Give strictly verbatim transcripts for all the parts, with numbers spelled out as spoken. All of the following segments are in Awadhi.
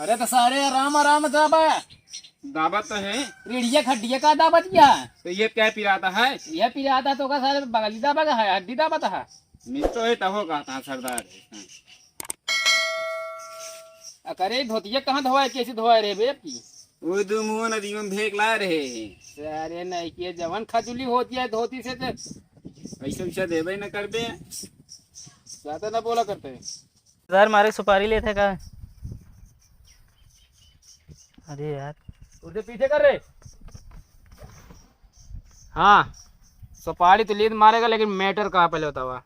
ये तो सारे आराम आराम दाबा। दाबत तो है। रीढ़िया खड्डिया का दाबत या? तो ये क्या पिराता है? ये पिराता तो का सारे बगली दाबा का है, हड्डी दाबत है। मिल तो है तहो कहता है सरदार। अकरे धोतिया कहाँ धोवाए, कैसे धोवाए रे बे की? वो दो मुंह नदी में भेंक ला रहे हैं। सारे नहीं किए जवन खजुली होती है धोती से तो। पैसा वैसा देबे न करबे। ज्यादा ना बोला करते। सरदार मारे सुपारी लेते का? अरे यार। उधर पीछे कर रे। हाँ, सुपारी तो लीद मारेगा, लेकिन matter का पहले बतावा।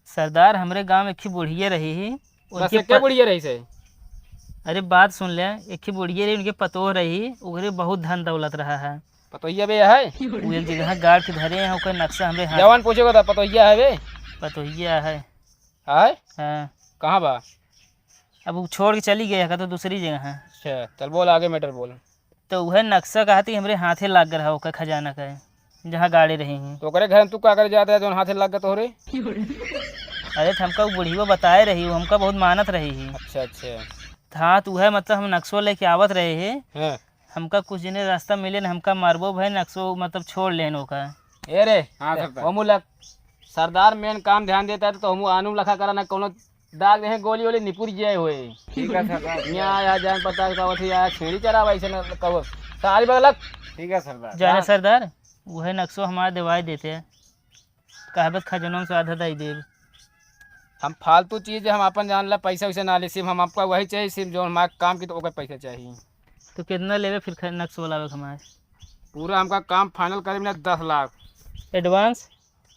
सरदार, हमरे गांव एक ही बुढ़िया रही ही, बस उनके एक प-, बुढ़िया रही से? अरे बात सुन ले, एक ही बुढ़िया रही, उनके पतोह रही, ओकरे बहुत धन दौलत रहा है। पतोहिया बे है? वो एक जगह गाड़ के धरे हैं, ओकर नक्शा हमरे हाथ। जवान पूछेगा तो पतोहिया है बे? पतोहिया है। आय? हाँ। कहाँ बा? अब उ छोड़ के चली गई है, का तो दूसरी जगह है। अच्छा, चल बोल, आगे matter बोल। तो उहे नक्शा कहा थी हमरे हाथे लाग रहा ओकर खजाना का, जहाँ गाड़े रही हैं। तो ओकरे घर में तू का करे जाता है, जौन हाथे लाग गया तोहरे? अरे, तो हमका उ बुढ़ियो बताए रही, उ हमका बहुत मानत रही है। अच्छा, अच्छा। हाँ, तो उहे मतलब हम नक्शो लेके आवत रहे हैं। हाँ। हमका कुछ जने रास्ता मिले न, हमका मारबो भय, नक्शो मतलब छोड़ लेन ओका। ए रे, हाँ, सरदार। ओ मुलक, सरदार main काम ध्यान देता है तो हमू आनू लखा करा ना, कोनो दाग देहे गोली वोली निपुर जाए होए। ठीक है, सरदार। यहाँ आया जान पता का होती, या छेड़ी चरावा ऐसे न कहो। सारी बगलक। ठीक है, सरदार। जाने सरदार, उहे नक्शो हमारे देवाई देते। कहबे त खजनों से आधा दई देब। हम फालतू चीज हम आपन जान ला, पैसा वैसा ना ले, सिर्फ हम आपका वही चाहिए, सिर्फ जो हमारे काम की तो ओकर पैसा चाहिए। तो कितना लेबे फिर ख-, नक्शा वाला हमारे? पूरा हमका काम final करे में दस लाख। Advance?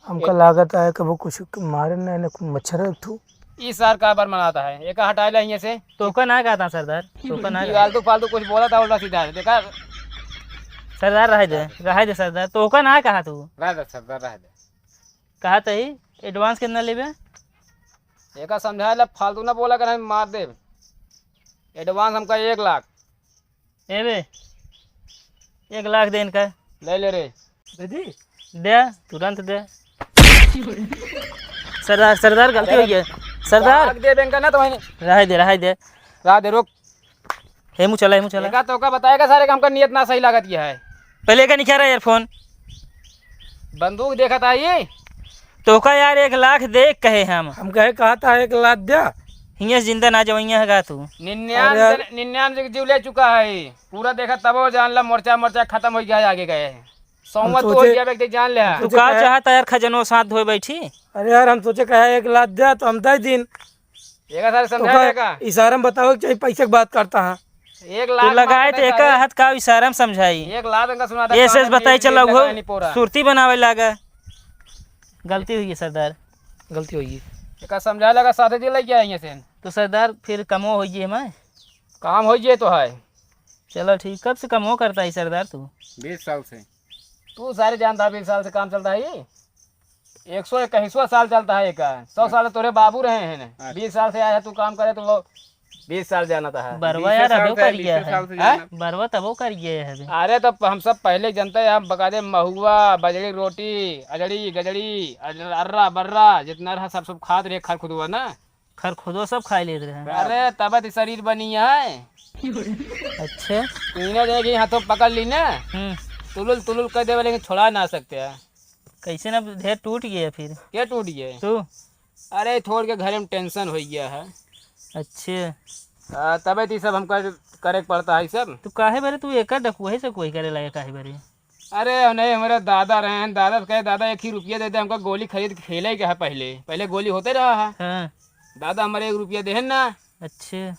हमका ए- लागत है कि वो कुछ मारे ना, ना कुछ मच्छर है तू। इस सार का बार मनाता है, एक हटाए ला यहाँ से। तो का ना कहता सरदार, तो का ना ये कहता। फालतू फालतू कुछ बोला था उल्टा सीधा, देखा? सरदार रह दे, रह दे सरदार, तो का ना कहा तू। रह दे सरदार, रह दे। कहा तही, advance कितना लेबे? एका समझा ले, फालतू ना बोला कर, हम मार देब। Advance हमका एक लाख। ए बे, एक लाख दे इनका। ले ले रे। दे दी? दे, तुरंत दे। सरदार, सरदार, गलती अरे हो गई है। सरदार। लाख दे इनका ना तो वहीं। रह दे, रह दे। रह दे, रोक। हे मुँह चला, हे मुँह चला। एका तोका बताएगा सारे कि हमका नियत ना सही लागत ये है। पहले एका निकारा earphone। बंदूक देखत आई। तोका यार एक लाख दे कहे हम। हम कहे कहा था एक लाख द्या। हियाँ से जिंदा ना जवइया है गा तू। निन्यानवे अरे यार। जन, निन्यानवे के जीव ले चुका है। पूरा देखा तबो जान ला मोर्चा, मोर्चा खतम हो गया है, आगे गए हैं। सौवा हम तो हो सोचे गया, व्यक्ति जान ले। तू सोचे का कहे चाहता यार, खजनो साथ धोए बैठी? अरे यार, हम सोचे कहे एक लाख द्या तो हम दे दिन। एका सारे तो समझा का लेगा। इशारा में बतावे के चाहिए, पैसे की बात करता है। एक तो लाख लगाए मांगता तो है एका सारे। हाथ का इशारा में समझाई। एक लाख इनका सुना था, ऐसे ऐसे कान में बताई एक चला लाख वो नहीं पोरा। सुरती बनावे लागा। गलती हुई है सरदार। गलती हुई है। एका समझा लगा साथे जी लग गया यहाँ से। तो सरदार फिर कमो होइए हमारे। काम होइए तो है। चलो ठीक, कब से कमो करता है सरदार तू? बीस साल से। तू सारे जानता है बीस साल से काम चलता है ये। एक सौ इक्कीसवाँ साल चलता है एका। सौ साल तोरे बाबू रहे हैं ना। अच्छा। बीस साल से आया है तू काम करे तो वो बीस साल जाना था। बरवा बीस यार साल अबो से, कर गया बीस है। साल से हैं? जाना। बरवा तबो कर गया है अभी। अरे तो हम सब पहले जनते हैं, हम बकायदे महुआ, बजड़ी रोटी, अजड़ी, गजड़ी, अज-, अर्रा, बर्रा, जितना रहा सब, सब खात रहे खर खुदवा ना। खर खुदवा सब खाई लेत रहे। अरे तब तो शरीर बनी है। अच्छा। तू इन्हें देख, ये हाथों पकड़ ली ना, हम्म। तुलुल तुलुल कर देवे, लेकिन छोड़ा ना सकते हैं। कैसे ना ढेर टूट गया फिर? क्या टूट गया? तू? अरे, थोड़ के घरे में tension हो गया है। अच्छे। आ, तबे तो ये सब हमका करे के पड़ता है, ये सब। तू काहे बरे, तू एकर डकुहे से कोई करे लगे काहे बरे? अरे, नहीं, हमारे दादा रहे हैं, दादा से कहे, "दादा, एक ही रुपया दे दे, हमका गोली खरीद के खेले के है पहले।" पहले गोली होते रहा है। हाँ। दादा हमारे एक रुपया देहन ना। अच्छे।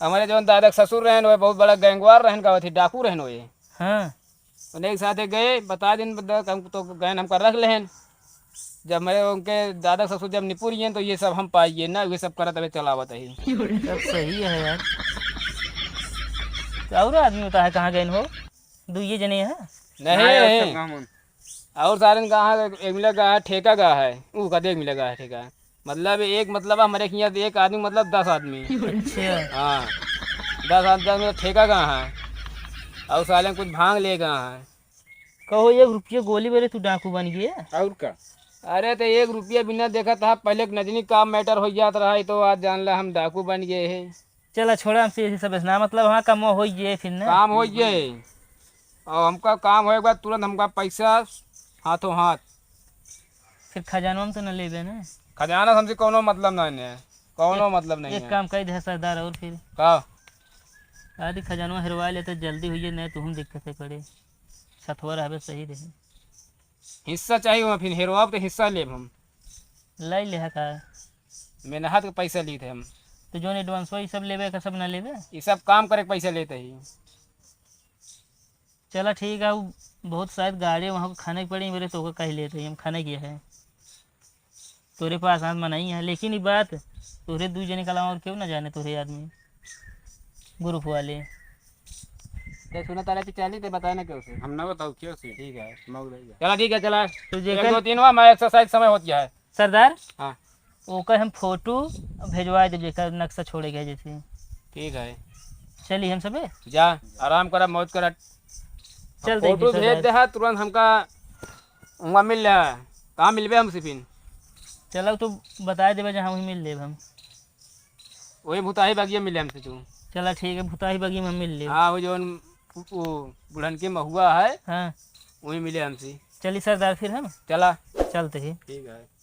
हमारे जौन दादा के ससुर रहन, वो बहुत बड़ा गैंगवार रहन, का होती, डाकू रहन वो। हाँ। उन्हें एक साथे गए, बता दिन, बता, हम तो गए, हमका रख लेहन। जब मैं उनके दादा ससुर जब निपुर गए, तो ये सब हम पाइए ना, ये सब करत हवे चलावत है। सब सही है यार। तो और आदमी होता है, कहाँ गए हो? दो ये जने हैं? नहीं। नहीं, और सब गाँव में। और सारन कहाँ, एक मिला गया है, ठेका गया है, वो का देख मिला गया है ठेका। मतलब एक, मतलब हमारे हियाँ एक आदमी, मतलब दस आदमी। अच्छा। हाँ, दस आदमी का ठेका कहाँ है? और साले कुछ भांग ले गए हैं। कहो, एक रुपये गोली मेरे तू डाकू बन गए? और का? अरे, तो एक रुपया बिना देखा था, पहले एक नजनी का matter हो जात रहा है, तो आज जान ला हम डाकू बन गए हैं। चला छोड़ा, हमसे यही सब ना मतलब, हाँ, काम हो जाए फिर ना। काम हो जाए। और हमका काम होए के बाद तुरंत हमका पैसा हाथों हाथ। फिर खजानवा में तो न लेबे ना। खजाना से हमसे कौनो मतलब नहीं है, कौनो एक, मतलब नहीं एक है। काम कर दे सरदार, और फिर का? आदि खजानवा हेरवा ले तो जल्दी हुई, नहीं तो हम दिक्कत है पड़े। सथवा रहबे सही रहे। हिस्सा चाहिए वहाँ, फिर हेरवाब तो हिस्सा लेब हम। ले ले है का? मेहनत के पैसा ली थे हम। तो जोन advance हो, ये सब लेबे का, सब ना लेबे? ये सब काम करे के पैसा लेते ही। चला ठीक है, उ बहुत शायद गाड़ी वहाँ को खाने के पड़ी, मेरे तो ओकर कह लेते ही हम खाने की है। तोरे पास हाथ मनाई है, लेकिन ये बात तोरे दू जने के अलावा और क्यों ना जाने तोरे आदमी, group वाले। ते सुना तारा पिछाली ते बताए ना क्यों से। हम ना बताओ क्यों से। ठीक है, मौग रह गया। चला ठीक है, चला। तो एक, जेकर दो, तीन हुआ, मैं exercise समय होत गया है। सरदार, हाँ। ओकर हम photo भेजवा देब, जेकर नक्शा छोड़े गए जैसे। ठीक है। चली हम सबे। जा, आराम करा, मौज करा। चल देख photo सरदार। भेज दे है, तुरंत हमका वहाँ मिल ले। कहाँ मिलबे हमसे फिन? चला तो बताए देबे, जहाँ वहीं मिल लेब हम। वही भुताही बगिया मिले हमसे तू। चला ठीक है, भुताही बगिया में हम मिल लेब। हाँ, वो जौन, वो बुढ़न के महुआ है, हाँ। वहीं मिले हमसे। चली सरदार फिर हम। चला। चलते ही। ठीक है।